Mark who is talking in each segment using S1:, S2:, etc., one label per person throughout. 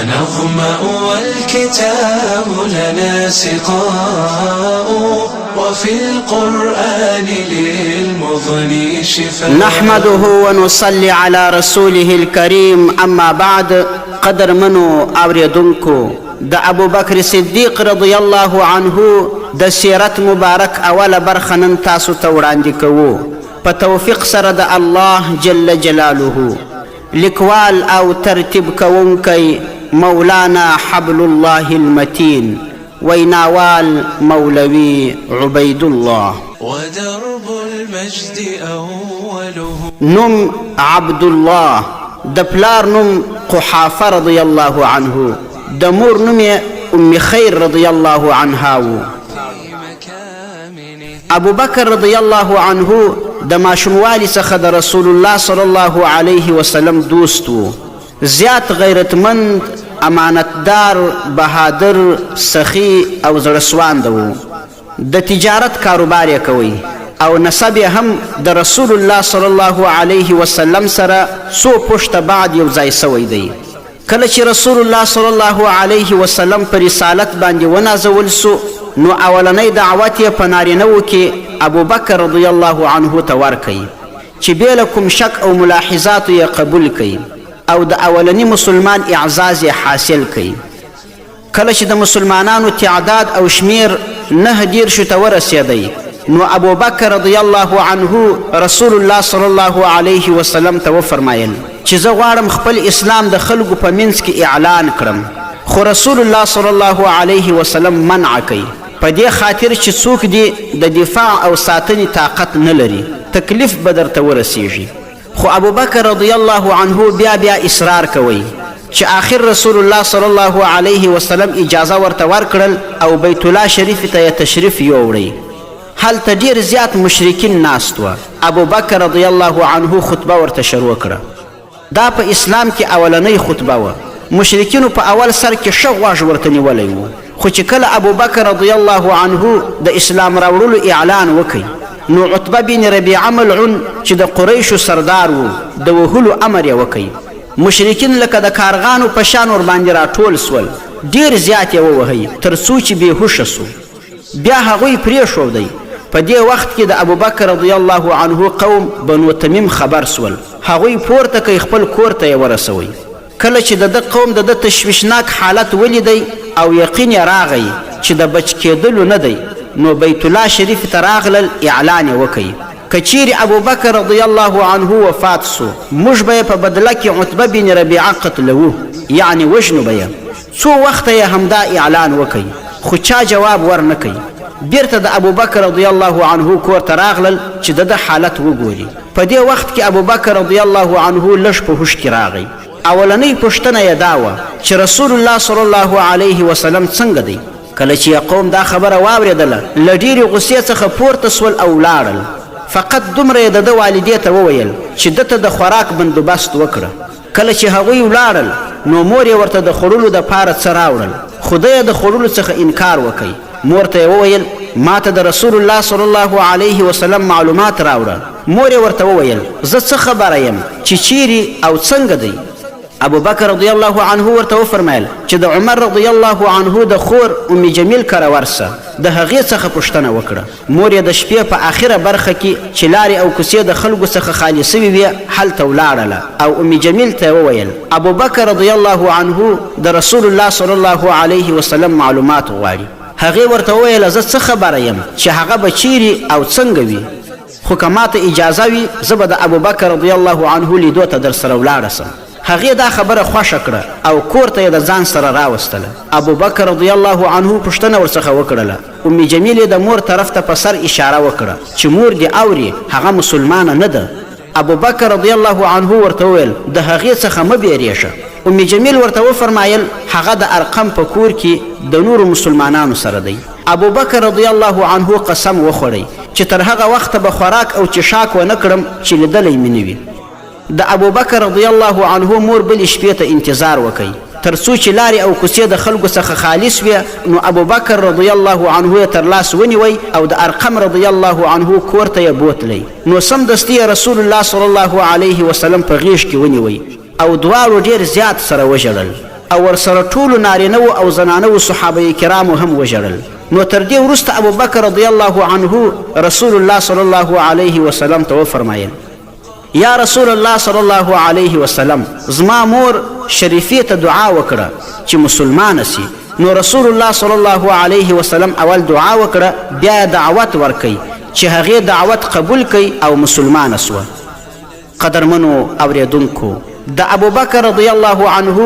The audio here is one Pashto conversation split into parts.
S1: فنظمأ والكتاب لنا سقاء، وفي القرآن للمضني شفاء.
S2: نحمده ونصلي على رسوله الكريم، اما بعد. قدرمنو اوریدونکو، د ابوبکر صدیق رضی الله عنه د سیرت مبارک اوله برخه نن تاسو ته وړاندې کوو په توفیق سره د الله جل جلاله. لیکوال او ترتیب کوونکی مولانا حبل الله المتین، ویناوال مولوي عبید الله.
S1: ودرب المجد أوله.
S2: نوم عبدالله، د پلار نوم قحافه رضی الله عنه، د مور نوم یې ام خیر رضی الله عنها و.
S1: في مكامنه.
S2: ابوبکر رضی الله عنه د ماشوموالي څخه د رسول الله صلی الله علیه وسلم دوست و. زیات غیرتمند، امانتدار، بهادر، سخي او زړه سوانده و. د تجارت کاروبار یې کوی او نسب یې هم د رسول الله صلی الله علیه وسلم سره څو پښته بعد یو ځای سوی دی. کله چې رسول الله صلی الله علیه وسلم په رسالت باندې ونازول سو، نو اولنی دعوت یې په نارینه کې ابوبکر رضی الله عنه ته ورکړ چې بې له کوم شک او ملاحظاتو یې قبول کړي او د اولني مسلمان اعزاز یې حاصل کړي. کله چې د مسلمانانو تعداد او شمیر 39 ته ورسېدی، نو ابوبکر رضی الله عنه رسول الله صلی الله علیه وسلم ته وفرمایل چې زه غواړم خپل اسلام د خلکو په منځ کې اعلان کړم، خو رسول الله صلی الله علیه وسلم منع کوي، په دې خاطر چې څوک دې د دفاع او ساتنې طاقت نه لري، تکلیف به درته ورسیږي. خو ابوبکر رضی الله عنه بیا بیا اصرار کوي چې آخر رسول الله صلی الله علیه وسلم اجازه ورته ورکړل او بیت الله شریف ته یې تشریف یووړی. هلته ډیر زیات مشرکین ناست وه. ابوبکر رضی الله عنه خطبه ورته شروع کړه. دا په اسلام کې اولنۍ خطبه وه. مشرکینو په اول سر کې ښه غوږ ورته نیولی و، خو چې کله ابوبکر رضی الله عنه د اسلام راوړلو اعلان وکړ، نو عتبه بن ربیعه ملعون چې د قریشو سردار و، د وهلو امر یې وکړ. مشرکین لکه د کارغانو په شان ورباندې راټول سول، ډیر زیات یې ووهی تر څو چې بېهوښه سو. بیا هغوی پرېښودی. په دې وخت کې د ابوبکر رضی الله عنه قوم بنو تمیم خبر سول، هغوی پورته کوي، خپل کور ته یې ورسوی. کله چې د ده قوم د ده تشویشناک حالت ولیدی او یقین یې راغی چې د بچ کېدلو نه دی، نو بیت الله شریف ته راغلل، اعلان یې وکړ که چیرې ابوبکر رضی الله عنه وفات سو، موږ به یې په بدله کې عتبه بن ربیعه قتلوو، یعنې وژنو به یې. څو وخته یې همدا اعلان وکړ، خو چا جواب ورنه کړ. بیرته د ابوبکر رضی الله عنه کور ته راغلل چې د ده حالت وګوري. په دې وخت کې ابوبکر رضی الله عنه لږ په هوښ کې راغی. اولنۍ پوښتنه یې دا وه چې رسول الله صلی الله علیه وسلم څنګه دی؟ کله چې یې قوم دا خبره واورېدله، له ډېرې غوسې څخه پورته سول او ولاړل. فقط دومره یې د ده والدې ته وویل چې ده ته د خوراک بندوبست وکړه. کله چې هغوی ولاړل، نو مور یې ورته د خوړلو دپاره څه راوړل، خو ده یې د خوړلو څخه انکار وکړ. مور ته یې وویل، ما ته د رسول الله صلی الله علیه وسلم معلومات راوړه. مور یې ورته وویل، زه څه خبره یم چې چیرې او څنګه دی؟ ابوبکر رضی الله عنه ورته وفرمایل چې د عمر رضی الله عنه د خور ام جمیل کره ورسه، د هغې څخه پوښتنه وکړه. مور یې د شپې په آخره برخه کې چې لارې او کوڅې د خلکو څخه خالي سوي وې، هلته ولاړله او ام جمیل ته یې وویل، ابوبکر رضی الله عنه د رسول الله صلی الله علیه وسلم معلومات غواړي. هغې ورته وویل، زه څه خبره یم چې هغه به چیرې او څنګه وي، خو که ماته اجازه وي، زه به د ابوبکر رضی الله عنه لیدو ته در سره ولاړه سم. هغې دا خبره خوښه کړه او کور ته یې د ځان سره راوستله. ابوبکر رضی الله عنه پوښتنه ورڅخه وکړله. ام جمیل یې د مور طرف ته په سر اشاره وکړه چې مور دې اوري، هغه مسلمانه نه ده. ابوبکر رضی الله عنه ورته وویل، د هغې څخه مه بیریږه. ام جمیل ورته وفرمایل، هغه د ارقم په کور کې د نورو مسلمانانو سره دی. ابوبکر رضی الله عنه قسم وخوړی چې تر هغه وخته به خوراک او چښاک ونه کړم چې لیدلی مې نه وي. د ابوبکر رضی الله عنه مور بلې شپې ته انتظار وکړ تر څو چې لارې او کوڅې د خلکو څخه خالي سوې، نو ابوبکر رضی الله عنه یې تر لاس ونیوی او د ارقم رضی الله عنه کور ته یې بوتلی. نو سمدستي یې رسول الله صلی الله علیه وسلم په غېږ کې ونیوی او دواړو ډېر زیات سره وژړل. او ورسره ټولو نارینه وو او زنانه وو صحابه کرامو هم وژړل. نو تر دې وروسته ابوبکر رضی الله عنه رسول الله صلی الله علیه وسلم ته وفرمایل، یا رسول الله صلی الله علیه وسلم، زما مور شریفې ته دعا وکړه چې مسلمانه سي. نو رسول الله صلی الله علیه وسلم اول دعا وکړه، بیا یې دعوت ورکړ چې هغې دعوت قبول کړ او مسلمانه سوه. قدرمنو اورېدونکو! د ابوبکر رضی الله عنه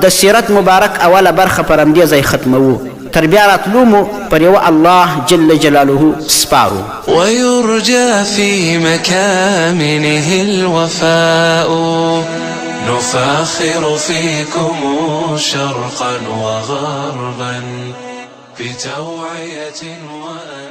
S2: د سیرت مبارک اوله برخه پر همدې ځای ختموو، تر بیا راتلو مو پر یوه الله جل جلاله سپارو.
S1: ويرجى في مكامنه الوفاء نفاخر فيكم شرقا وغربا بتوعية وأن.